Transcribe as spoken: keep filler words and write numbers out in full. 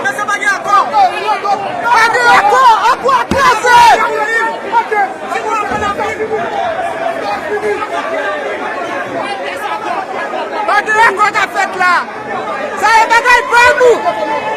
Mesye, pa gen akò. Pa gen akò, akò a kraze. Pa gen akò k ap fèt la. Sa e bagay pa nou.